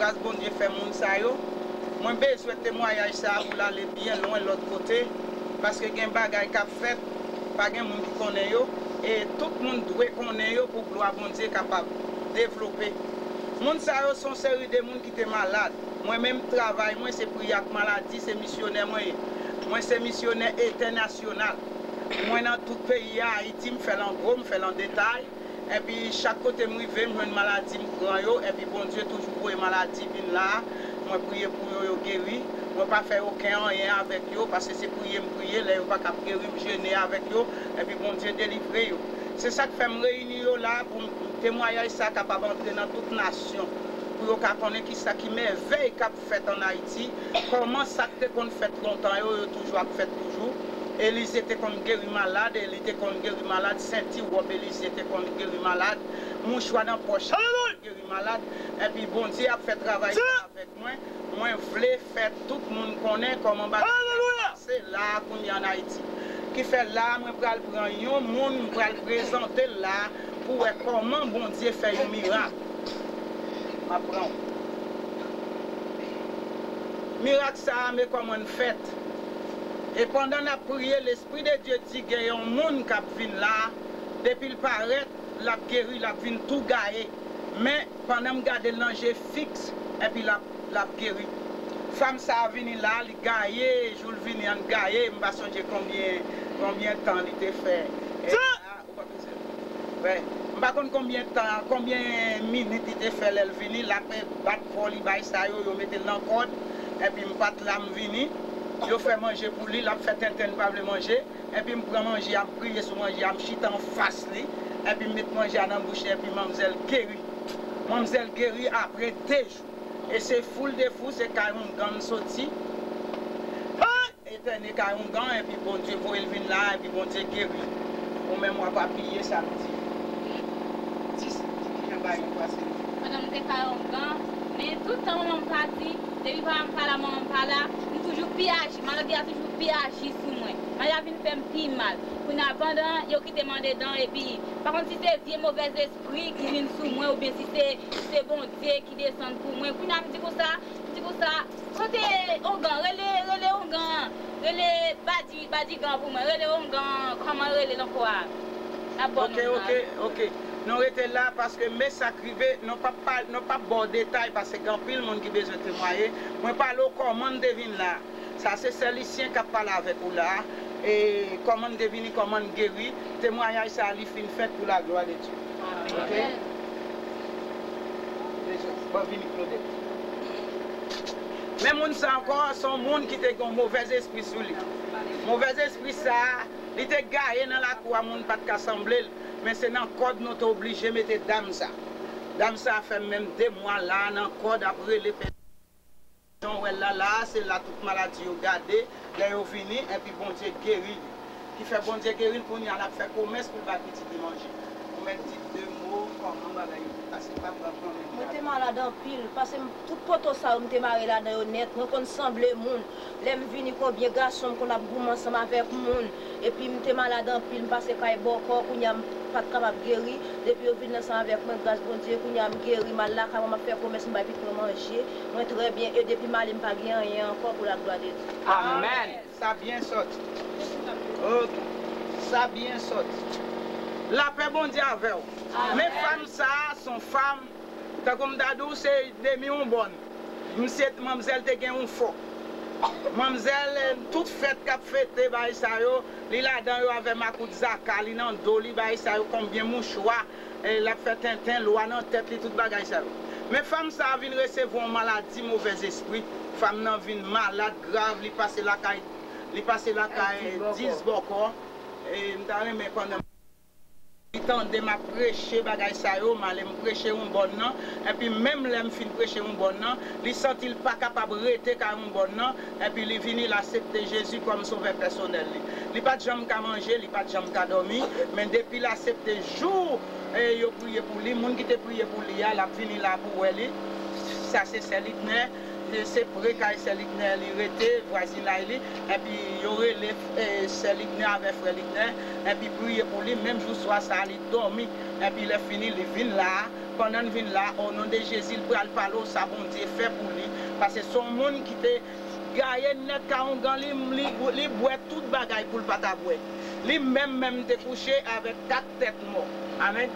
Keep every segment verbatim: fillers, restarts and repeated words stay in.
Gras Bondye fè moun sa yo. Mwen bezwen temwayaj sa a pou l ale byen lwen lòt kote, paske gen bagay k ap fèt, pa gen moun ki konnen yo, e tout moun dwe konnen yo pou glwa Bondye kapab devlope. Moun sa yo se yon seri de moun ki te malad. Mwen menm, travay mwen se priye ak maladi, se misyonè mwen ye. Mwen se misyonè entènasyonal. Mwen nan tout peyi a, Ayiti, m fè l an gwo, m fè l an detay. Epi chak kote m rive, m jwenn maladi, m pran yo. Epi Bondye toujou voye maladi vin la. Mwen priye pou yo, yo geri. Mwen pa fè okenn anyen avèk yo, paske se priye m priye. Lè yo pa kab geri, m jene avèk yo. Epi Bondye delivre yo. Se sa k fè m reyini yo la, pou m, temwayaj sa kapab antre nan tout nasyon, pou yo ka konnen kisa ki mèvèy k ap fèt ann Ayiti, kòman sa k te konn fèt lontan yo, yo toujou ap fèt toujou. Elize te konn geri malad, e li te konn geri malad, senti wòb Elize te konn geri malad, mouchwa nan pòch li te konn geri malad, epi Bondye ap fè travay sa avèk mwen. Mwen vle fè tout moun konnen kòman bagay yo ap pase la a kounye a ann Ayiti. Ki fè la a mwen pral pran yon moun, m pral prezante l la a pou wè kòman Bondye fè yon mirak. M ap pran w. Mirak sa a, men kòman l fèt. E pandan n ap priye, Lespri de Dye di gen yon moun k ap vin la a, depi l parèt, l ap geri, l ap vin tou gaye. Men, pandan m gade l nan je fiks, epi l ap, l ap geri. Fanm sa a vini la, li gaye, jou l vini an gaye, m pa sonje konbyen, konbyen tan li te fè. E, a, ou pa bezwen. Wè. M pa konn konbyen tan, konbyen minit li te fè lè l vini, l ap bat kò li, bay sa yo, yo mete l nan kòd, epi m pa t la, m vini. Yo fè manje pou li, l ap fè tenten, li pa vle manje. Epi m pran manje a, m priye sou manje a, m chita anfas li, epi m met manje a nan bouch li, epi manmzèl geri. Manmzèl geri apre de jou. E se foul de fou, se kay oungan m soti. Ay! Etène kay oungan, epi Bondye voye l vin la, epi Bondye geri. Ou menm w ap apiye sa m di. Di, di kijan bagay yo pase. Pandan m te kay oungan, men tout tan manman m pati, depi papa m pa la, manman m pa la, m toujou pi aji, maladi a toujou pi aji sou mwen. Maladi a vin fè m pi mal. Kounye a, pandan yo kite m andedan, epi, pa konn si se vye movèz espri ki vin sou mwen, oubyen si se, si se Bondye ki desann pou mwen. Kounye a, m di konsa, m di konsa, kote oungan, rele, rele oungan, rele badi, badigan pou mwen, rele oungan, kòman rele l ankò a? N ap ba w non la. Ok, ok. Nou rete la, paske men sa k rive, nou p ap pa, nou p ap ba w detay, paske gen anpil moun ki bezwen temwaye. Mwen pale w kòman n te vin la. Sa se sè Lisyen k ap pale avèk ou la a. E kòman n te vini, kòman n geri. Temwayaj sa a, li fin fèt pou laglwa de Dye. Ok? Bon, vini, Claudette. Men moun sa ankò, se yon moun ki te gen yon movèz espri sou li. Movèz espri sa a, li te gaye nan lakou a, moun pa t ka sanble l. Men se nan kòd nou te oblije mete dam sa. Dam sa fè menm de mwa la nan kòd ap rele pè. Jan w wè l la, la a, se la tout maladi yo gade, lè yo vini, epi Bondye geri li. Ki fè Bondye geri l, kounye a l ap fè komès pou l bay pitit li manje. Ou mèt di de mo, kòman bagay yo te pase, pa pran pran. Mwen te malad anpil, pase m, tout poto sa yo m te mare ladan yo nèt, mwen konn sanble moun. Lè m vini konbyen gason m konn ap goumen ansanm avèk moun. Epi m te malad anpil, m pase kay bòkò, kounye a m pa t kapab geri. Depi yo vin ansanm avèk mwen, gras Bondye, kounye a m geri, m al lakay mwen, m ap fè komès, m bay pitit mwen manje. Mwen trè byen, e depi m ale, m pa gen anyen ankò pou laglwa de Dye. Amèn. Sa byen sòti. Ok. Sa byen sòti. Lapè Bondye avè w. Amèn. Men fanm sa a, se yon fanm, tankou m ta di w, se demi yon bòn. Misye, manmzèl te gen yon fò. Manmzèl, eh, tout fèt k ap fete, bagay sa yo, li ladan yo avè makout zaka, li nan do li, bagay sa yo, konbyen mouchwa, eh, l ap fè tenten, lwa nan tèt li, tout bagay sa yo. Men fanm sa a vin resevwa yon maladi movèzespri. Fanm nan vin malad grav, li pase lakay, li pase lakay dis bòkò. Eh, m ta renmen pandan Li tande m ap preche bagay sa yo, m ale m preche yon bòn nan, epi menm lè m fin preche yon bòn nan, li santi l pa kapab rete kay yon bòn nan, epi li vini, l asepte Jezi kòm sovè pèsonèl li. Li pa t janm ka manje, li pa t janm ka dòmi, men depi l asepte jou, e, yo priye pou li, moun ki te priye pou li a, l ap vini la pou wè li. Sa se sè Liknè. Se, se pre kay sè Liknè li rete, vwazinay li, epi yo rele, eh, sè Liknè avè frè Liknè, epi priye pou li, menm jou swa sa a li dòmi, epi lè fini li vin la a, Pandan l vin la, o non de Jezi, l pral pale w sa Bondye fè pou li. Paske se yon moun ki te gaye nèt ka ongan, li, li, li bwè tout bagay pou l pa ta bwè. Li menm menm te kouche avèk kat tèt mò. Amèn.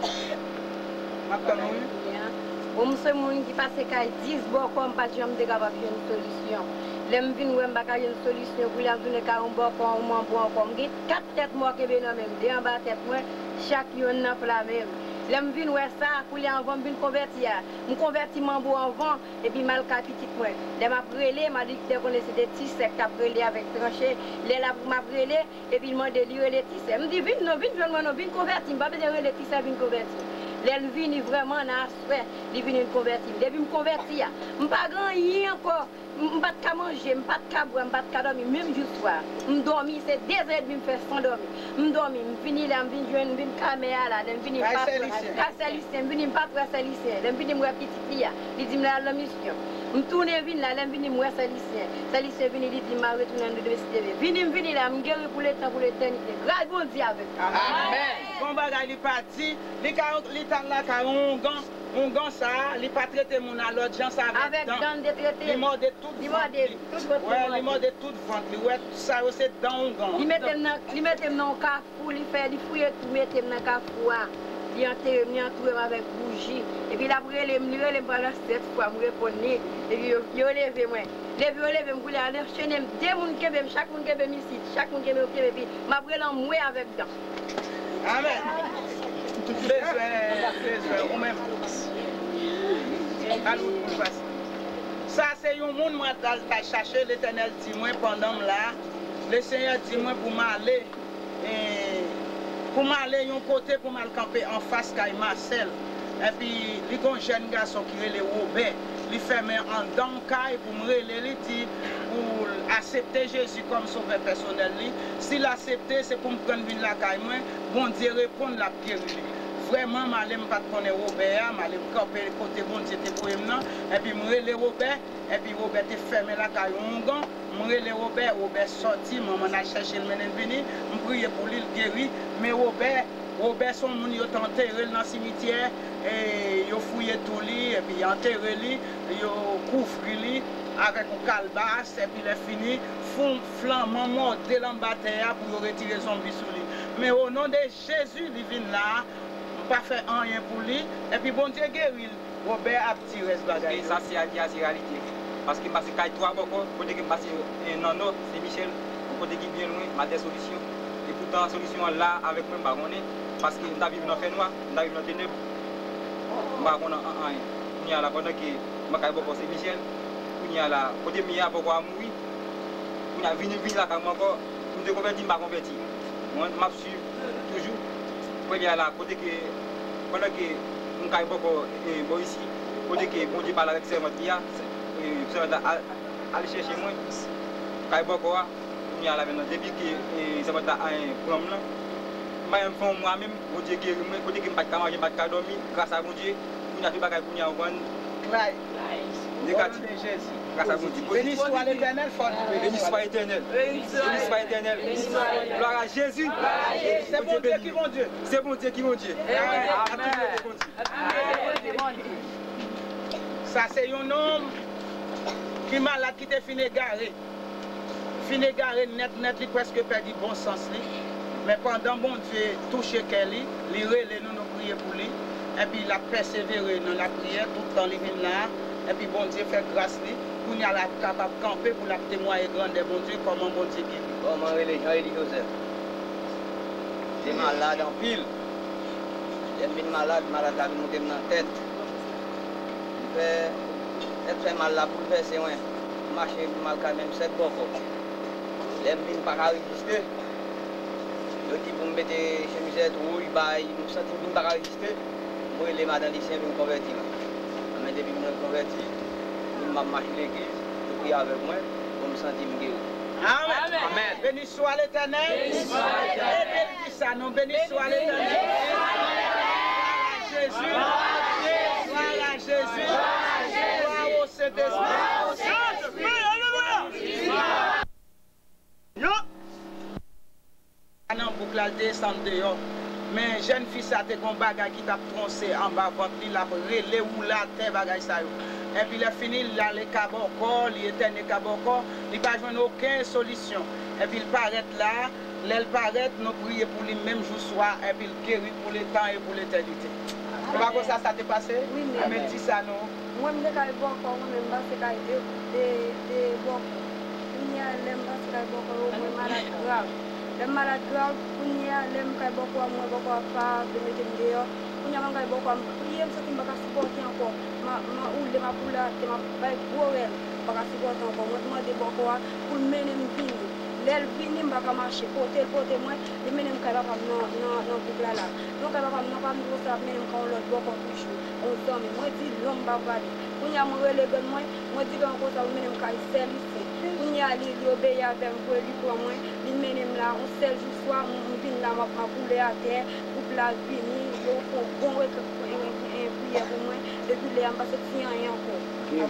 M ap tann ou, wi. Alelouya. Bon, m se moun ki pase kay dis bòkò, m pa t janm te kapab jwenn solisyon. Lè m vin wè m pa ka jwenn solisyon, kounye a m tounen kay yon bòkò, yon manbo ankò. M gen kat tèt mò kenbe nan men m, de anba tèt mwen, chak yonn nan pla men m. Lè m vin wè sa, kounye a anvan m vin konvèti a, m konvèti manbo anvan, epi m al kay pitit mwen. Lè m ap rele, malediktè konnen se de ti sè k t ap rele avèk tranche. Lè l ap, m ap rele, epi l mande, li rele ti sè. M di, "Vin non, vin jwenn mwen non, vin konvèti m, pa bezwen rele ti sè, vin konvèti m." Lè l vini vrèman nan aswè, li vini l konvèti m. Depi m konvèti a, m pa gen anyen ankò. M, m pa t ka manje, m pa t ka bwè, m pa t ka dòmi, menm jou swa. M dòmi, se de zè edmi m fè san dòmi. M dòmi, m vini la, m vin jwenn, m vin kay mè a la, lè m vini m pa t wè, kay sè Lisyen, m vini m pa t wè sè Lisyen. Lè m vini m wè pitit li a, li di m l al nan misyon. M tounen vin la, lè m vini m wè sè Lisyen. Sè Lisyen vini, li di m al retounen nan inisite. Vini m vini la, m geri pou letan, pou letènite. Gras Bondye avèk nou. Amèn. Gon bagay li pa di, li ka, li t al lakay yon ougan, ougan sa a, li pa trete moun a lòt jan sa avèk dan. Avèk dan l te trete. Li mòde tout vant li. Li mòde tout vant li. Wè, li mòde tout vant li. Wè, sa yo se dan ougan. Li mete m nan, li mete m nan yon kafou, li fè, li fouye tou, mete m nan kafou a. Li antere m, li antoure m avèk bouji. Epi l ap rele m, li rele m pandan sèt fwa, m reponn li. Epi yo, yo leve mwen. Depi yo leve m, kounye a, yo anchene m. De moun kenbe m, chak moun kenbe m isit, chak moun kenbe m, kenbe, epi m ap rele anmwe avèk dan. Amèn. Bezwen, bezwen, ou menm. Al wout pou l pase. Sa se yon moun mwen t al, t al chache, Letènèl di mwen pandan m la, Lesenyè di mwen pou m ale, e, pou m ale yon kote pou m al kanpe anfas kay Masèl. Epi li gon jèn gason ki rele Wobè. Li fèmen anndan yon kay pou m rele li, di pou l aksepte Jezi kòm sovè pèsonèl li. Si l aksepte, se pou m pran l vin lakay mwen. Bondye reponn, l ap geri li. Vrèman, m ale, m pa t konnen Wobè a, m ale m kanpe kote Bondye te voye m nan, epi m rele Wobè, epi Wobè te fèmen lakay yon ougan. M rele Wobè, Wobè sòti, manman n al chèche l, mennen l vini, m priye pou li, l geri. Men Wobè, Wobè se yon moun yo te antere l nan simityè, e yo fouye tou li, epi y antere li, yo kouvri li avèk yon kalbas, epi lè fini, fou, flanman mòde l anba tè a pou yo retire zonbi sou li. Men o non de Jezi, li vin la, m pa fè anyen pou li, epi Bondye geri l. Wobè ap di rès bagay yo. Sa se a, a se reyalite. Paske m pase kay twa bòkò, kote ke m pase, eh, nan nò, Sen Michèl, yon kote ki byen lwen, m al dèyè solisyon. E poutan solisyon an la avèk mwen, m pa konnen. Paske m ta viv nan fènwa, m ta viv nan tenèb. M pa konn an, an, anyen. Kounye a la, pandan ke m kay bòkò Sen Michèl, kounye a la, kote m ye a bòkò a mouri. Kounye a vini, vini lakay mwen ankò. M te konvèti, m pa konvèti. Mwen, m ap swiv toujou. Premye a la, kote ke, pandan ke m kay bòkò, e, bò isi, kote ke Bondye pale avèk sèvant li a, e, sèvant la al, al chèche mwen, kay bòkò a, kounye a la menm nan, depi ke, e, sèvant la, e, pran m nan, m pa menm fè yon mwa menm, Bondye geri mwen, kote ke m pa t ka manje, m pa t ka dòmi, gras a Bondye, kounye a tout bagay kounye a, ou konprann? Klay. Negatif. O non de Jezi. Gras a Bondye. Béni soit l'Éternel, fò nou. Béni soit l'Éternel. Béni soit l'Éternel. Gloire à Jésus. Se Bondye ki Bondye. Se Bondye ki Bondye. Amèn. Sa se yon nonm ki malad, ki te fin egare. Fin egare nèt nèt, li prèske pèdi bon sans li. Men pandan Bondye touche kè li, li rele nou, nou priye pou li. Epi l ap pèsevere nan lapriyè tout tan li vin la a. Epi Bondye fè gras li. Kounye a l ap kapab kanpe pou l ap temwaye grandè Bondye, kòman Bondye geri. Bon, mwen rele Jean Élie Joseph. Te malad anpil. Lè m vin malad, malad la vin moute m nan tèt. M fè, tèt fè mal la boulvèse mwen. M mache, m al kay menm sèt bòkò. Lè m vin pa ka reziste, yo di pou m mete chemizèt wouj bay, m santi m vin pa ka reziste. M rele madan Lisyen pou m konvèti mwen. Men depi mwen konvèti, m ap mache legliz, yo priye avèk mwen, bon, m santi m geri. Amèn. Amèn. Béni soit l'Éternel. Béni soit l'Éternel. Sa non, béni soit l'Éternel. Gloire à Jésus. Gloire à Jésus. Gloire au Saint-Esprit. Nan bouk la, l desann deyò. Men jèn fi sa te gen yon bagay ki t ap twonse anba vant li, l ap rele, woule atè, bagay sa yo. Epi lè fini, l ale ka bòkò, li etène ka bòkò, li pa jwenn okenn solisyon. Epi l parèt la, lè l parèt, nou priye pou li menm jou swa, epi l geri pou letan e pou letènite. Se pa konsa sa te pase? Wi, men. Men di sa non. Mwen, m te kay bòkò, mwen menm, m pase kay de, de, de bòkò. Kounye a, lè m pase kay bòkò yo, mwen malad grav. Lè m malad grav, kounye a, lè m kay bòkò a, m wè bòkò a pa vle mete m deyò. Kounye a, mwen kay bòkò a, m kriye, m santi m pa ka sipòte ankò. M a, m a woule, m ap woule atè, m ap bay gwo rèl. M pa ka sipòte ankò. Mwen te mande bòkò a pou l mennen m vini. Lè l vini, m pa ka mache. Pote l pote mwen, li mennen m kay papa m nan, nan, nan gwoup la la. Nan kay papa m, nan pa m di konsa, l ap mennen m kay yon lòt bòkò toujou. Yon zanmi. Mwen di non, m pa prale. Kounye a, mwen rele grann mwen, mwen di grann mwen konsa, pou l mennen m kay sè Lise. Kounye a, li, li obeyi avè m vre, li pran mwen, li mennen m la. Yon sèl jou swa, m, m vin la, m ap, m ap woule atè, gwoup la vini, yo fè yon bon rek-, en, en, en priyè pou mwen. Depi lè a, m pa soti anyen ankò. Amèn.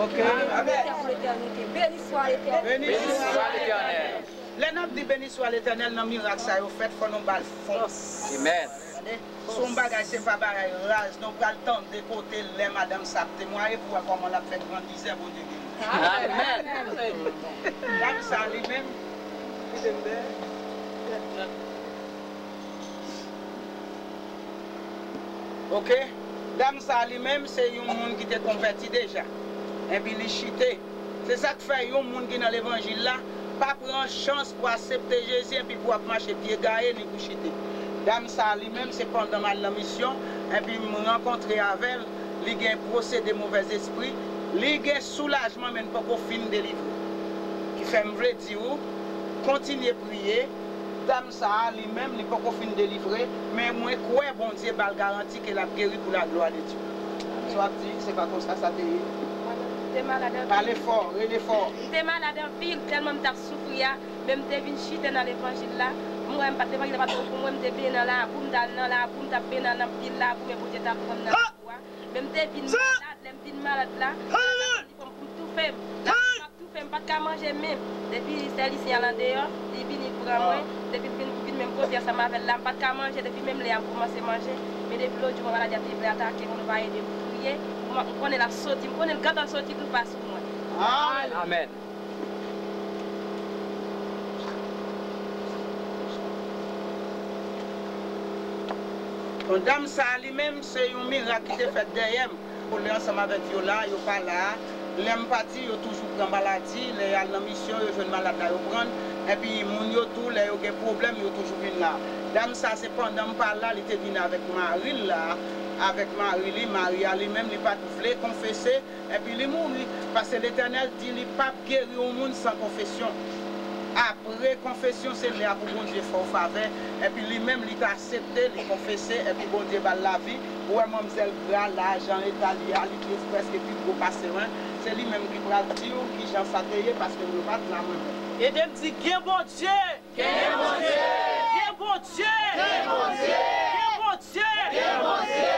Glwa pou letènite. Beni swa letènite. Beni swa letènèl. Lè n ap di beni swa letènèl, nan mirak sa yo fèt, fò nou ba l fòs. Amèn. Tande? Se yon bagay, se pa bagay raz, nou pral tande kote lè madanm sa ap temwaye pou wè kòman l ap fè grandizè Bondye gen. Amèn. Dam sa li menm, kite m dèyè. Oke? Dam sa li menm, se yon moun ki te konvèti deja. Epi li chite. Se sa k fè yon moun ki nan levanjil la pa pran chans pou aksepte Jezi epi pou ap mache pye gaye ni pou chite. Dam sa a li menm, se pandan m al nan misyon, epi m rankontre avè l, li gen pwosede movèzespri, li gen soulajman, men l poko fin delivre. Ki fè m vle di w, kontinye priye, dam sa a, li menm, li poko fin delivre, men mwen kwè Bondye ba l garanti ke l ap geri pou laglwa de Dye. Sa w ap di, se pa konsa sa te ye? Mwen menm, m te malad anpil. Pale fò, rele fò. M te malad anpil, tèlman m t ap soufri a, men m te vin chite nan levanjil la. M wè m pa t, levanjil la pa t bon pou mwen, m te benyen nan labou, m t al nan labou, m t ap benyen nan anpil labou, men Bondye t ap pran m nan labou a. Men m te vin malad, lè m vin malad la, li pran m pou m toufe m. Labou toufe m, m pa t ka manje menm. Depi sè Lisyen al andeyò, li vini pran mwen. Depi m vin, vin menm kote ansanm avè l la, m pa t ka manje. Depi menm lè a, m kòmanse manje. Men depi lòt jou, maladi a te vle atake mwen, nou pa ede m priye. M, m konnen l ap soti, m konnen l gentan soti tou pa sou mwen. Amèn. Bon, dam sa a li menm, se yon mirak ki te fèt dèyè m. Lè ansanm avèk yo la, yo pa la. Lè m pati, yo toujou pran maladi. Lè y al nan misyon, yo jwenn malad la, yo pran l. Epi moun yo tou, lè yo gen pwoblèm, yo toujou vin la. Dam sa, se pandan m pa la, li te vin avèk mari l la. Avèk mari li, mari a li menm, li pa t vle konfese. Epi li mouri. Paske Letènèl di li p ap geri yon moun san konfesyon. Apre konfesyon, se lè a pou Bondye fè w favè. Epi li menm, li t aksepte, li konfese, epi Bondye ba l lavi. Ou wè manmzèl gra la, jan eta li a, li te prèske pi gwo pase mwen. Se li menm ki pral di w kijan sa te ye, paske mwen pa t la mwen menm. Ede m di, gen Bondye! Gen Bondye! Gen Bondye! Gen Bondye! Gen Bondye! Gen Bondye!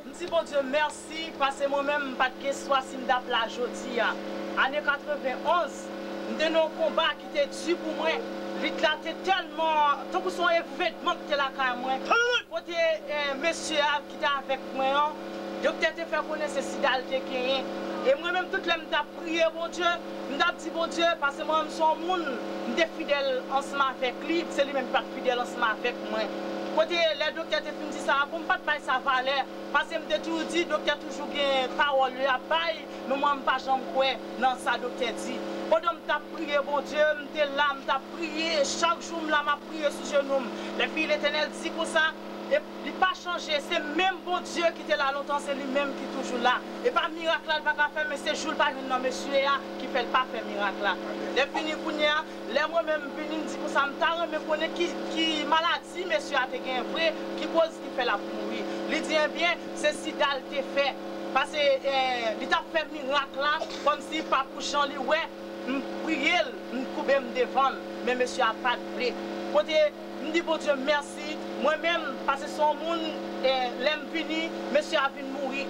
M di Bondye mèsi, paske mwen menm, m pa t gen swa si m t ap la jodi a. Ane katrevenn onz, m te nan yon konba ki te di pou mwen. Lit la te tèlman, tankou se yon evènman ki te lakay mwen. Kote, eh, mesye a ki te avèk mwen an, doktè te fè konnen se sida l te genyen. E mwen menm, tout lè m t ap priye Bondye, m t ap di Bondye, paske mwen menm se yon moun, m te fidèl ansanm avèk li, se li menm ki pa t fidèl ansanm avèk mwen. Kote lè doktè te fin di sa pou m, m pa t bay sa valè, paske m te toujou di, doktè toujou gen pawòl yo y ap bay, men mwen, m pa janm kwè nan sa doktè di. Pandan m t ap priye Bondye, m te la, m t ap priye, chak jou m la, m ap priye sou jenou m. Lèfi Letènèl di konsa, e li pa chanje, se menm Bondye ki te la lontan, se li menm ki toujou la. E pa mirak la, l pa ka fè, men se jou l pa jwenn nan mesye a ki fè l pa fè mirak la. Lè fini kounye a, lè mwen menm m vini, m di konsa, m ta renmen konnen ki, ki maladi mesye a te gen vre, ki koz ki fè l ap mouri. Li di, ebyen, se sida l te fè. Paske, eh, li t ap fè mirak la, kòmsi pa pou jan li wè, m priye l, m koube m devan l, men mesye a pa t vle. Kote m di Bondye mèsi, mwen menm, paske se yon moun, eh, lè m vini, mesye a vin mouri.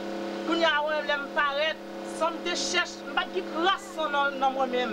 Kounye a, mwen, lè m parèt, Kòm m te chèch, m pa t gen kras san nan, nan mwen menm.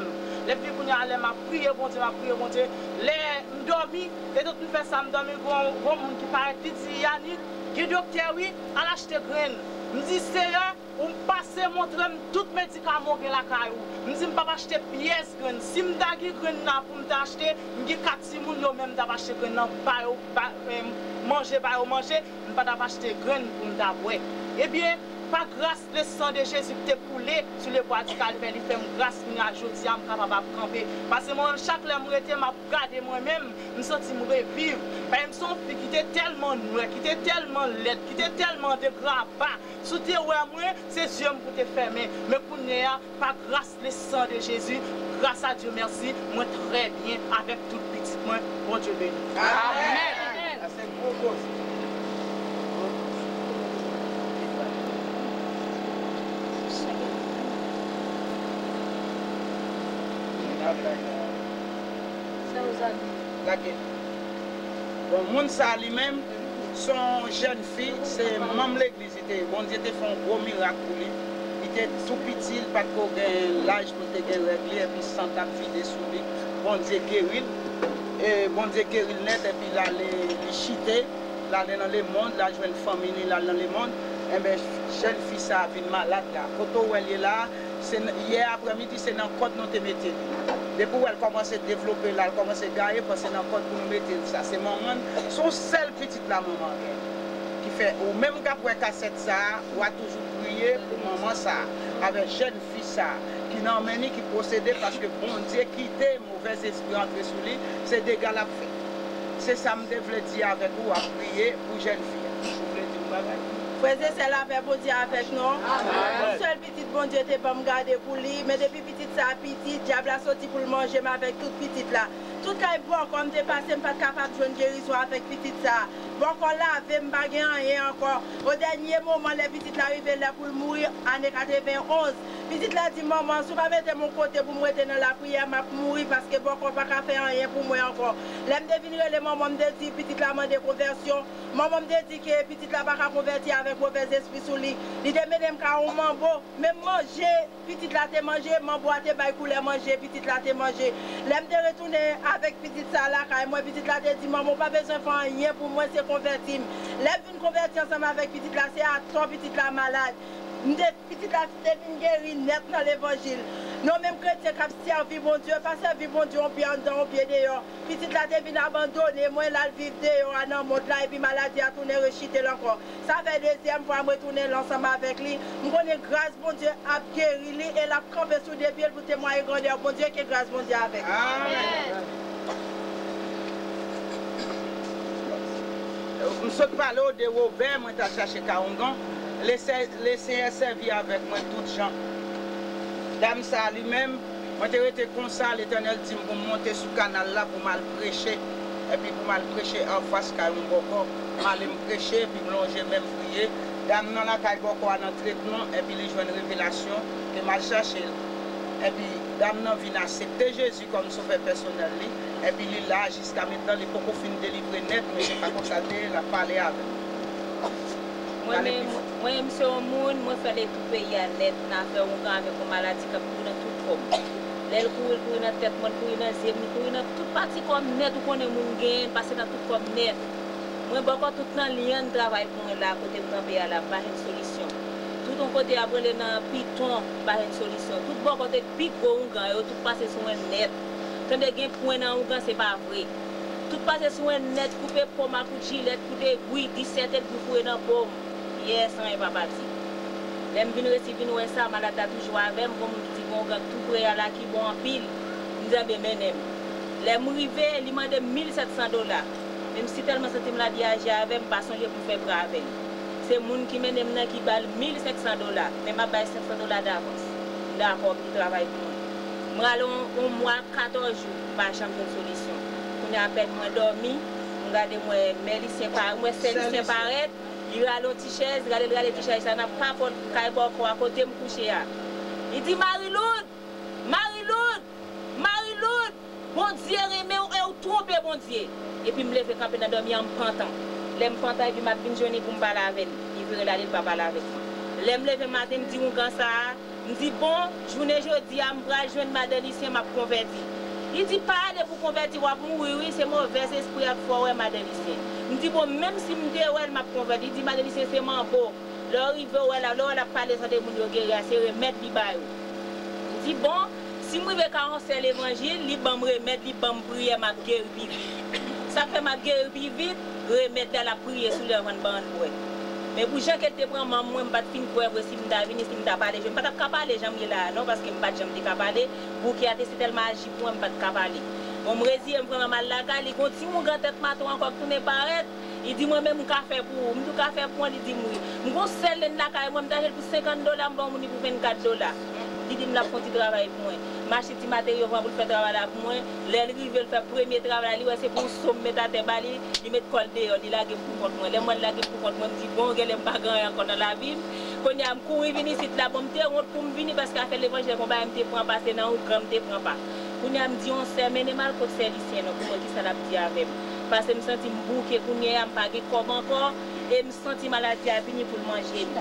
Epi kounye a, lè m ap priye Bondye, m ap priye Bondye, lè m dòmi, e tout m fè sa, m dòmi, gon, gon moun ki parèt, li di, Yanik, gen doktè wi, al achte grenn. M di, Seyè, ou pase montre m tout medikaman w gen lakay ou. M di, m p ap achte pyès grenn. Si m ta gen grenn la pou m ta achte, m gen kat timoun yo menm m t ap achte grenn nan, ba yo, ba, eh, manje, ba yo manje. M pa t ap achte grenn pou m ta bwè. Ebyen, pa gras le san de Jezi ki te koule sou le bwa di Kalvè, li fè m gras kounye a jodi a m kapab ap kanpe. Paske mwen menm, chak lè m rete, m ap gade mwen menm, m santi m reviv. Paske m se yon fi ki te tèlman nwè, ki te tèlman lèd, ki te tèlman degraba. Si w te wè mwen, se zye m pou te fèmen. Men kounye a, pa gras le sang de Jésus, grâce à Dieu, merci, mwen trè byen avèk tout pitit mwen. Bondye beni. Amèn. Sa se gwo koze. Lage. Bon, moun sa li menm, se yon jèn fi, se manm legliz. Li te, Bondye te fè yon gwo mirak pou li. Li te tou piti, li pa t ko gen laj pou l te gen règ li, epi san t ap vide sou li. Bondye geri l. E Bondye geri l nèt, epi l ale, li chite, l ale nan lemonn, l al jwenn fanmi li, l al nan lemonn. Enben, jèn fi sa a vin malad la. Kote w wè l ye la a, se n-, yè aprèmidi, se nan kòd nou te mete li. Depi w wè l kòmanse devlope la, l kòmanse gaye, fò se nan kòd pou nou mete l sa. Se manman l, se yon sèl pitit la manman l gen. Ki fè, ou menm k ap wè kasèt sa a, w a toujou priye pou manman sa a, avèk jèn fi sa a, ki nan men li, ki posede, paske Bondye kite movèz espri antre sou li, se dega l ap fè. Se sa m te vle di avèk ou, w ap priye pou jèn fi a. Ou vle di yon bagay? Frè e sè, lapè Bondye avèk nou. Amèn. Yon sèl pitit Bondye te ban m gade pou li, men depi pitit sa a piti, dyab la soti pou l manje m avèk tout pitit la. Tout kay bòkò m te pase, m pa t kapab jwenn gerizon avèk pitit sa a. Bòkò lave m, m pa gen anyen ankò. O dènye moman, lè pitit la rive lè pou l mouri, ane katrevenn onz, pitit la di, "Manman, si w pa mete m yon kote pou m rete nan lapriyè, m ap mouri, paske bòkò pa ka fè anyen pou mwen ankò." Lè m te vin rele manman, m te di, pitit la mande konvèsyon. Manman m te di ke pitit la pa ka konvèti avèk movèz espri sou li. Li te mennen m kay yon manbo, men m manje. Pitit la te manje, manbo a te bay koulè manje, pitit la te manje. Lè m te retounen avèk pitit sa a lakay mwen, pitit la te di, "Manman, w pa bezwen fè anyen pou mwen, se konvèti m." Lè m vin konvèti ansanm avèk pitit la, se atò pitit la malad. M te, pitit la te vin geri nèt nan levanjil. Nou menm kretyen k ap sèvi Bondye, pa sèvi Bondye yon pye anndan, yon pye deyò. Pitit la te vin abandone mwen, l al viv deyò a nan mond la, epi maladi a tounen rechite l ankò. Sa fè dezyèm fwa m retounen la ansanm avèk li. M konnen gras Bondye ap geri li e l ap kanpe sou de pye l pou temwaye grandè Bondye, ke gras Bondye avèk li. Amèn. M sot pale w de Wobè, mwen t al chache kay ongan. Lesè-, Lesenyè sèvi avèk mwen tout jan. Dam sa a li menm, mwen te rete konsa, Letènèl di m pou m monte sou kanal la pou m al preche, epi pou m al preche anfas kay yon bòkò. M ale m preche, epi m lonje men m priye. Dam nan lakay bòkò a nan tretman, epi li jwenn revelasyon ke m al chache l. Epi dam nan vin aksepte Jezi kòm sovè pèsonèl li, epi li la jiska mentnan, li poko fin delivre nèt, men se pa konsa l te ye, l ap pale avè m. Mwen menm, mwen menm se yon moun, mwen fè le tou peyi a nèt nan afè ongan avèk yon maladi k ap kouri nan tout kò m. Lè l kouri, l kouri nan tèt mwen, l kouri nan zye m, l kouri nan tout pati kò m nèt, ou konnen moun genyen, l pase nan tout kò m nèt. Mwen bòkò tout nan lyann travay pou mwen la, kote m kanpe a la, m pa jwenn solisyon. Tout yon kote y ap rele nan piton, m pa jwenn solisyon. Tout bò kote pi gwo oungan yo, tout pase sou mwen nèt. Tande gen pwen nan oungan, se pa vre. Tout pase sou mwen nèt, koupe po m a kout jilèt, kout egwi, disèt egwi foure nan po m. Yè, san anyen pa pati. Lè m vin resi vin wè sa, malad la toujou avè m, gon moun ki di gon oungan tou pre a la ki bon anpil. M di, "Anben, mennen m." Lè m rive, li mande m mil sèt san dola. Menm si tèlman santi m la byen aji avè m, m pa sonje pou m fè prè avè l. Se moun ki mennen m nan ki ba l mil senk san dola, men m ap bay senk san dola davans. M dakò pou l travay pou mwen. Mwen ale yon, yon mwa, katòz jou, m pa janm jwenn solisyon. Kounye a, apèn mwen dòmi, m gade m wè mè Lisyen pa-, m wè sè Lisyen parèt, li rale yon ti chèz, rale l rale ti chèz sa nan papòt kay bòkò a kote m kouche a. Li di, "Mariloud! Mariloud! Mariloud!" Bondye renmen w e w twonpe Bondye. Epi m leve kanpe nan dòmi an, m pantan. Lè m pantan, epi m ap vin jwenn li pou m pale avè l. Li vire l ale, l pa pale avèk mwen. Lè m leve maten, m di oungan sa a, m di, "Bon, jounen jodi a, m pral jwenn madan Lisyen, m ap konvèti." Li di, "Pa ale pou konvèti, w ap mouri wi, se movèz espri a k fè w wè madan Lisyen." M di, "Bon, menm si m te wè l, m ap konvèti." Li di, "Madan Lisyen se manbo. Lè w rive, w wè l, lè w wè l ap pale jan de moun yo geri a, se remèd li ba yo." M di, "Bon, si m rive ka yon sèl evanjil, li ban m remèd, li ban m priyè, m ap geri pi vit." Sa k fè m ap geri pi vit, remèd la l ap priye sou li anvan l ban m bwè. Men pou jan ke l te pran manm mwen, m pa t fin kwè vre si m ta vini, si m ta pale. Je, m pa t ap ka pale jan m ye la a non, paske m pa t janm te ka pale. Bouke a te si tèlman aji pou mwen, m pa t ka pale. Bon, m reziye m vrèman, m al lakay li. Gon ti oungan tèt maton ankò k tounen parèt. Li di mwen menm, "M ka fè pou ou." M di, "Ou ka fè pou mwen?" Li di m wi. M gon sèl lenn lakay mwen, m t achte l pou senkant dola, m ba yon moun li pou vennkat dola. Li di m l ap fè yon ti travay pou mwen. M achte ti materyo pou mwen pou l fè travay la pou mwen. Lè l rive, l fè premye travay la, li wè se pou yon so m met atè ba li, li met kò l deyò, li lage m pou kont mwen. Lè m wè l lage m pou kont mwen, m di, "Bon, genlè m pa gen anyen ankò nan lavi m." Kounye a, m kouri vin isit la, bon, m te wont pou m vini, paske afè levanjil, gon bagay m te pran pa, se nan oungan m te pran pa. Kounye a, m di yon sè, "Mennen m al kot sè Lisyen non, pou m wè kisa l ap di avè m." Paske m santi m bouke kounye a, m pa gen kòb ankò, e m santi maladi a vini pou l manje m.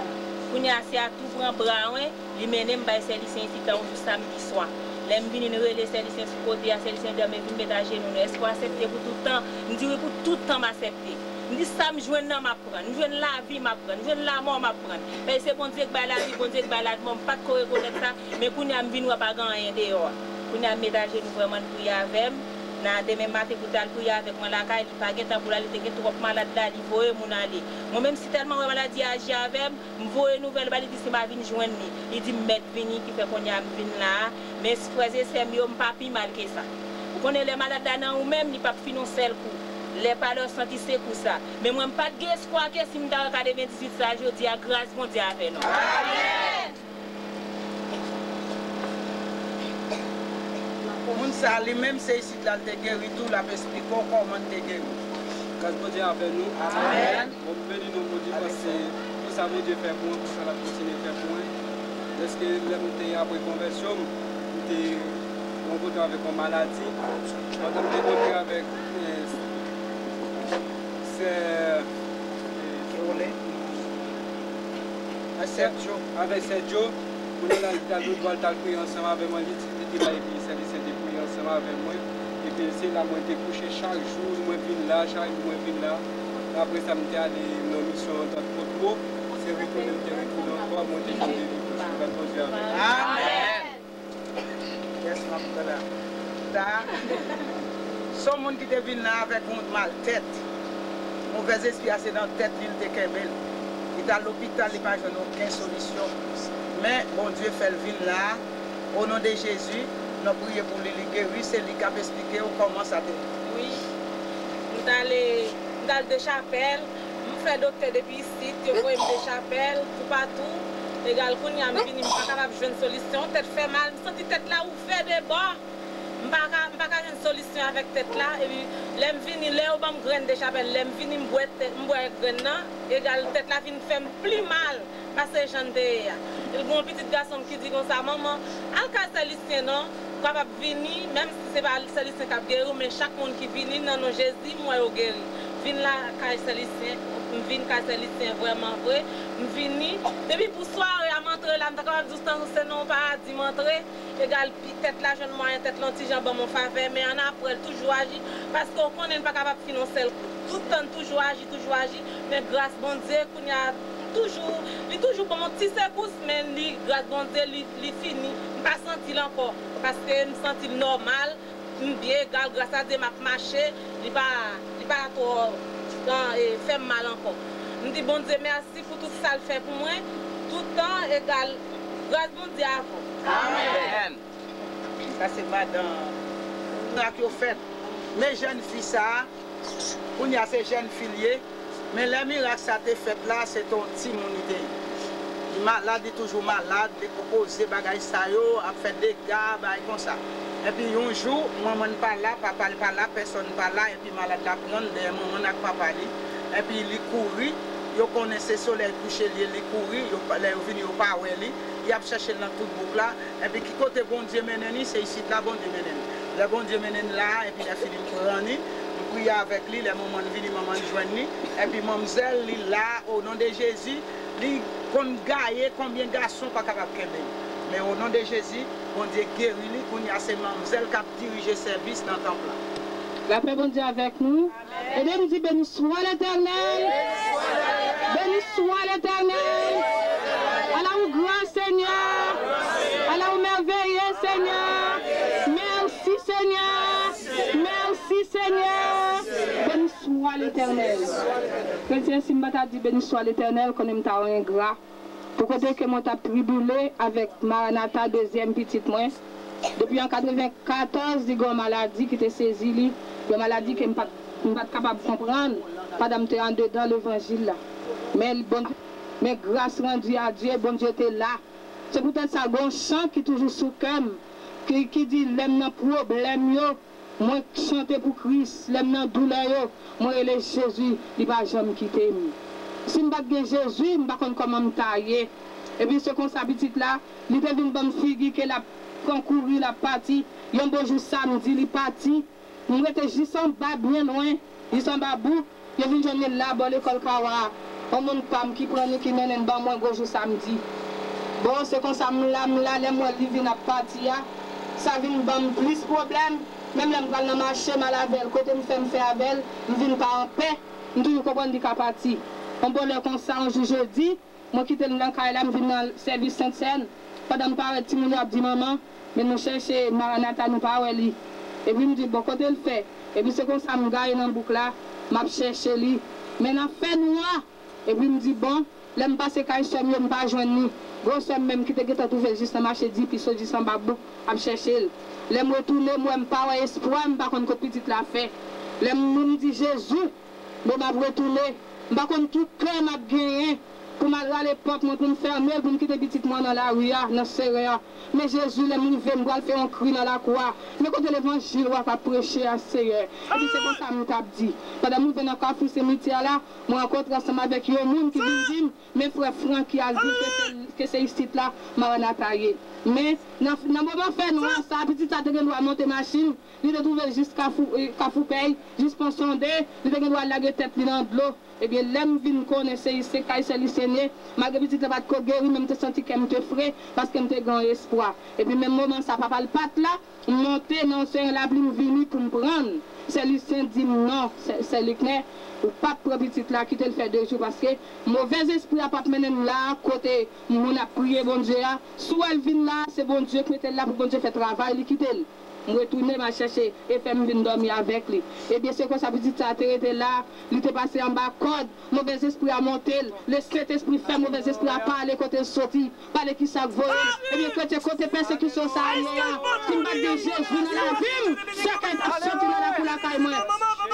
Kounye a, sè a tou pran bra mwen, li mennen m bay sè Lisyen isit la yon jou samdi swa. Lè m vini, n rele sè Lisyen sou kote a, sè Lisyen di, "Men vin met ajenou nou, èske w aksepte pou tout tan?" M di, "Wi, pou tout tan m aksepte." M di, "Sa m jwenn nan, m ap pran. M jwenn lavi, m ap pran. M jwenn lanmò, m ap pran." Paske se Bondye k bay lavi, Bondye k bay lanmò. M pa t ko rekonèt sa, men kounye a, m vin wè pa gen anyen deyò a. Kounye a, m met ajenou vrèman, l priye avè m. Nan demen maten, pou l t al priye avèk mwen lakay, li pa gen tan pou l ale, li te gen twòp malad la, li voye moun ale. Mwen menm, si tèlman wè maladi a aji avè m, m voye nouvèl ba li, di si m a vin jwenn li. Li di m mèt vini, ki fè kounye a m vin la a. Men frè e sè m yo, m pa pi mal ke sa. Ou konnen lè malad la nan ou menm, li p ap fin yon sèl kou. Lè pa lè w santi se kou sa. Men mwen, m pa t gen espwa ke si m ta rekade venndizwit sa jodi a, gras Bondye avè nou. Amèn! Moun sa li menm se isit la l te geri tou, l ap esplike w kòman l te geri. Gras Bondye avè nou. Amèn. Bon, m beni non Bondye paske pou sa Bondye fè pou mwen, pou sa l ap kontinye fè pou mwen. Dèske lè m te apre konvèsyon m, m te rankontre avèk yon maladi. Pandan m te rankontre avèk, eh, sè, eh, avèk sè Djo, avèk sè Djo, kounye a la, li t al lòt bò, li t al priye ansanm avè mwen, li, li te la, epi sè Lisyen te priye ansanm avè mwen. Epi se la mwen te kouche chak jou, mwen vin la, chak jou mwen vin la. Apre sa, m te ale nan misyon antant Potmo, se retounen m te retounen ankò, mwen te jwenn delivre sou gras Bondye avè m. Amèn! Yes, m ap pran la. Sa, se yon moun ki te vin la avèk yon mal tèt. Movèz espri a se nan tèt li, li te kenbe l. Li t al lopital, li pa jwenn okenn solisyon. Men, Bondye fè l vin la. O non de Jezi, n ap priye pou li, li geri, se li k ap esplike w kòman sa te ye. Wi. M t ale, m t al Dechapèl, m fè doktè depi isit, yo voye m Dechapèl, toupatou. Egal, kounye a m vini, m pa kapab jwenn solisyon, tèt fè mal, m santi tèt la ouvè de bò. M pa ka, m pa ka jwenn solisyon avèk tèt la, epi lè m vini, lè yo ban m grenn Dechapèl, lè m vini, m bwè tè-, m bwè grenn nan, egal, tèt la vin fè m pli mal pase jan l te ye a. Epi gon pitit gason m ki di konsa, "Manman, al kay sè Lisyen non, ou kapab vini, menm si se pa sè Lisyen k ap geri w, men chak moun ki vini nan non Jezi, m wè yo geri." Vin la kay sè Lisyen, m vin kay sè Lisyen vrèman vre, m vini. Depi pou sware a, m antre la, m ta kapab di w se nan yon paradi m antre, egal, pi tèt la jwenn mwayen, tèt la yon ti jan ban m yon favè, men annapre, l toujou aji, paske w konnen l pa kapab fin yon sèl kou. Tout tan, l toujou aji, toujou aji, men gras Bondye, kounye a, toujou, li toujou ban m yon ti sekous, men li, gras Bondye, li, li fini. M pa santi l ankò, paske m santi l nòmal, m byen, egal, gras a Dye, m ap mache, li pa, li pa twò, e, fè m mal ankò. M di Bondye mèsi pou tout sa l fè pou mwen, tout tan, egal, gras Bondye avè w. Amèn. Sa se madan mirak yo fèt. Men jèn fi sa a, kounye a se jèn fi l ye. Men lè mirak sa te fèt la, se te yon timoun li te ye. Li malad, li toujou malad, li kokoze, bagay sa yo, ap fè dega, bagay konsa. Epi yon jou, manman l pa la, papa l pa la, pèsòn pa la, epi malad la pran l dèyè manman l ak papa li. Epi li kouri, yo konnen se solèy kouche l ye, li kouri, yo pa, lè yo vini, yo pa wè li, y ap chèche l nan tout bouk la. Epi ki kote Bondye mennen li, se isit la Bondye mennen li. Lè Bondye mennen li la, epi lè fini m pran li, m priye avèk li, lè manman l vini, manman l jwenn li, epi manmzèl, li la, o non de Jezi, Li konn gaye konbyen gason pa kapab kenbe l. Men o non de Jezi, Bondye geri li, kounye a se manmzèl k ap dirije sèvis nan tanp la. Lapè Bondye avèk nou. Ede m di, Beni swa Letènèl. Beni swa Letènèl. Ala ou gra, Senyè. Ala ou mèveye, Senyè. Mèsi, Senyè. Mèsi, Senyè. Beni swa Letènèl. Kretyen, si m pa ta di beni swa Letènèl, konnen m ta yon engra. Pou kote ke mwen t ap tribile avèk Maranatha, dezyèm pitit mwen. Depi an katrevenkatòz, li gen yon maladi ki te sezi li, yon maladi ke m pa t, m pa t kapab konprann pandan m te andedan levanjil la. Men, bon, men gras randi a Dye, Bondye te la. Se poutèt sa, gen yon chan ki toujou sou kè m, ki, ki di, lè m nan pwoblèm yo, mwen chante pou Kris, lè m nan doulè yo, mwen rele Jezi, li pa janm kite m. Si m pa t gen Jezi, m pa konn kòman m ta ye. Epi se konsa pitit la, li te vin ban m figi ke l ap pran kouri, l ap pati. Yon bon jou samdi, li pati. M rete jis anba, byen lwen, jis anba bouk. Yo vin jwenn li la bò lekòl Kawa a. Yon moun pa m ki pran li, ki mennen l ban mwen gwo jou samdi. Bon, se konsa m la, m la, lè m wè li vin ap pati a, sa vin ban m plis pwoblèm. Menm lè m pral nan mache, m al avè l, kote m fè, m fè avè l, m vin pa anpè, m toujou konprann li ka pati. Yon bon lè konsa, yon jou jedi, mwen kite l nan kay la, m vin nan sèvis Sentsèn. Pandan m parèt, timoun yo ap di, "Manman, men nou chèche Maranatha, nou pa wè li." Epi m di, "Bon, kote l fè?" Epi se konsa m gaye nan bouk la, m ap chèche li. Men nan fènwa, epi m di, "Bon," lè m pase kay sè m yo, m pa jwenn li. Gwo sè m menm ki te gentan twouve l jis nan mache Dipi, sot jis anba bouk, ap chèche l. Lè m retounen, m wè m pa wè Espwa, m pa konn kot pitit la fè. Lè m, m di, "Jezi, bon, m ap retounen." M pa konn ki kè m ap genyen pou m al rale pòt mwen, pou m fèmen l, pou m kite pitit mwen nan lari a, nan seren an. Men Jezi, lè m rive, m pral fè yon kri nan lakou a. Men kote levanjil w ap preche a, Seyè? Epi se konsa m t ap di. Pandan m rive nan kafou simityè la, mwen rankontre ansanm avèk yon moun ki vin di m, men frè Francky al di l ke se, ke se isit la Maranatha ye. Men nan, nan moman fènwa sa, pitit sa te gen dwa monte machin, li te twouve l jis Kafou, eh, Kafou Pèy, jis Pon Sonde, li te gen dwa lage tèt li nan dlo. Ebyen, lè m vin konnen se, se kay sè Lisyen ye, malgre pitit la pa t ko geri, men m te santi kè m te fre, paske m te gen yon espwa. Epi menm moman sa, papa l pa t la, m monte nan yon seren lapli, m vini pou m pran l. Sè Lisyen di m, "Non, sè, sè Liknè, ou p ap pran pitit la, kite l fè de jou, paske movèzespri a p ap mennen l la kote moun ap priye Bondye a. Si w wè l vin la, se Bondye k mete l la pou Bondye fè travay li, kite l." M retounen, m al chèche e fè m vin dòmi avèk li. Ebyen, se konsa pitit sa a te rete la, li te pase anba kòd, movèzespri a monte l, Lesentespri fè movèzespri a pale kote l soti, pale kisa k voye l. Ebyen, kretyen, kote pèsekisyon sa a ye a, si m pa t gen Jezi nan lavi m, sèkèy t ap soti nan lakou lakay mwen.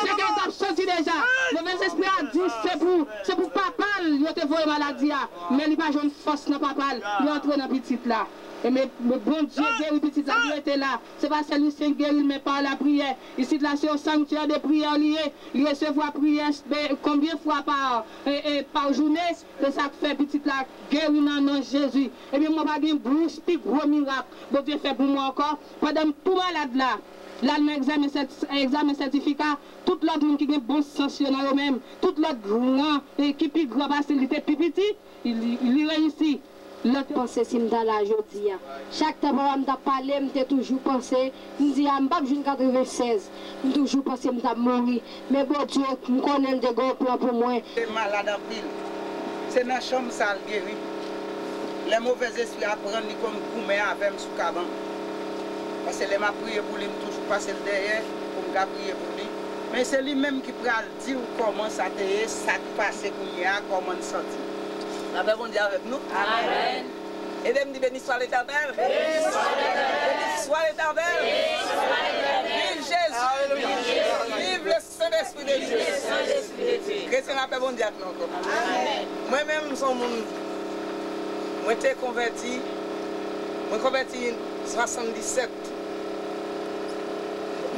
Sèkèy t ap soti deja. Movèzespri a di se pou, se pou papa l yo te voye maladi a, men li pa jwenn fòs nan papa l, li antre nan pitit la. Ebyen, Bondye geri pitit la, li rete la. Se pa sèl Lisyen ki geri l, men pa lapriyè. Isit la se yon sanktyè de priyè li ye. Li resevwa priyè, e, konbyen fwa pa, e, e, pa jounen? Se sa k fè pitit la geri nan non Jezi. Ebyen, mwen pa gen bouch pi gwo mirak Bondye fè pou mwen ankò. Pandan m tou malad la, l al nan egzamen sèt-, egzamen sètifika, tout lòt moun ki gen bon sans yo nan yo menm, tout lòt gran, e, ki pi gran pase li te pi piti, li, li reyisi. Lòt panse si m ta la jodi a. Chak tan papa m t ap pale, m te toujou panse, m di a, m p ap jwenn katrevennsèz. M toujou panse m t ap mouri. Men Bondye, m konnen l te gen yon plan pou mwen. Te malad anpil. Se nan chanm sa l geri. Lè movèzespri a pran l, li konn goumen avè m sou kabann. Paske lè m ap priye pou li, m toujou pase l dèyè pou m ka priye pou li. Men se li menm ki pral di w kòman sa te ye, sa k pase kounye a, kòman n santi. Lapè Bondye avèk nou. Amèn. Ede m di, Beni swa Letènèl. Beni swa Letènèl. Beni swa Letènèl. Viv Jezi. Viv le Sentespri de Dye. Kretyen, lapè Bondye ak nou ankò. Mwen menm, m se yon moun, mwen te konvèti, mwen konvèti swasanndisèt.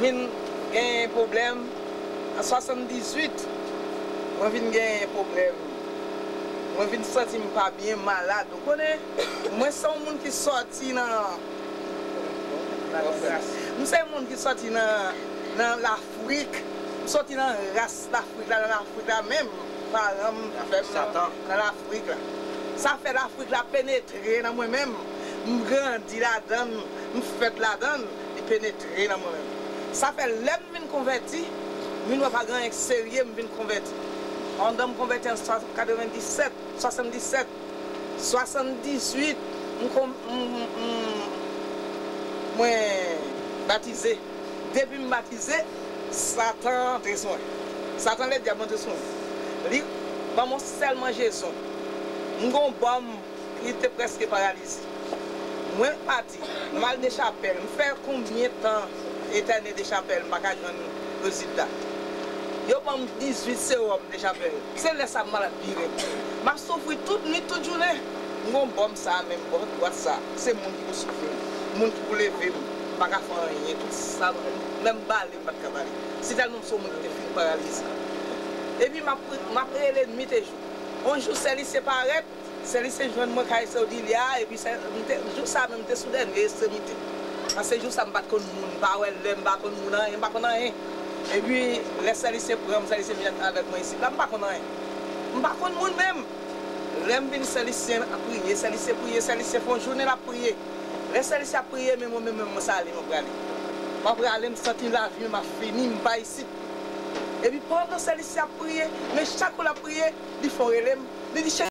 Vin genyen pwoblèm. An swasanndizuit, mwen vin genyen pwoblèm. Mwen vin santi m pa byen, malad. Ou konnen, mwen se yon moun ki sòti nan, m se yon moun ki sòti nan, nan Lafrik. M sòti nan ras Lafrik la, nan Lafrik la menm. Paran m fè m nan, nan Lafrik la. Sa fè Lafrik la penetre nan mwen menm. M grandi ladan l, m fèt ladan l, li penetre nan mwen menm. Sa fè lè m vin konvèti, m vin wè pa gen anyen k serye, m vin konvèti. Pandan m konvèti an swa-, katrevenndisèt, swasanndisèt, swasanndizuit, m kon-, m, m, m, mwen batize. Depi m batize, Satan antre sou mwen. Satan ledyab antre sou mwen. Li ban m yon sèl manjezon. M gon bòm, li te prèske paralize. Mwen pati, m al Dechapèl. M fè konbyen tan etène Dechapèl, m pa ka jwenn rezilta. Yo ban m dizuit sewòm Dechapèl. Se lè sa m malad pi rèd. M ap soufri tout nuit, tout jounen. M gon bòm sa a menm bò dwat sa a. Se moun ki pou soufri m, moun ki pou leve m. M pa ka fè anyen. Tout sa, menm bale m pa t ka bale. Se tèlman m se yon moun ki te fin paralize. Epi m ap, m ap rele nuit e jou. Yon jou, sè Lisye parèt, sè Lisye jwenn mwen kay sè Odilya, epi sè, m te, jou sa menm, m te sou dènye ekstremite. Paske jou sa, m pa t konn moun, m pa wè lè, m pa konn moun anyen, m pa konn anyen. Epi, lè sè Lisye pran m, sè Lisye vin avèk mwen isit la, m pa konn anyen. M pa konn moun menm. Lè m vin, sè Lisye ap priye, sè Lisye priye, sè Lisye fè yon jounen l ap priye. Lè sè Lisye ap priye, men mwen menm, menm, mwen sale, mwen prale. Mwen prale, m santi lavi m ap fini, m pa isit. Epi pandan sè Lisye ap priye, men chak kou l ap priye, li fè yon rele m, li di,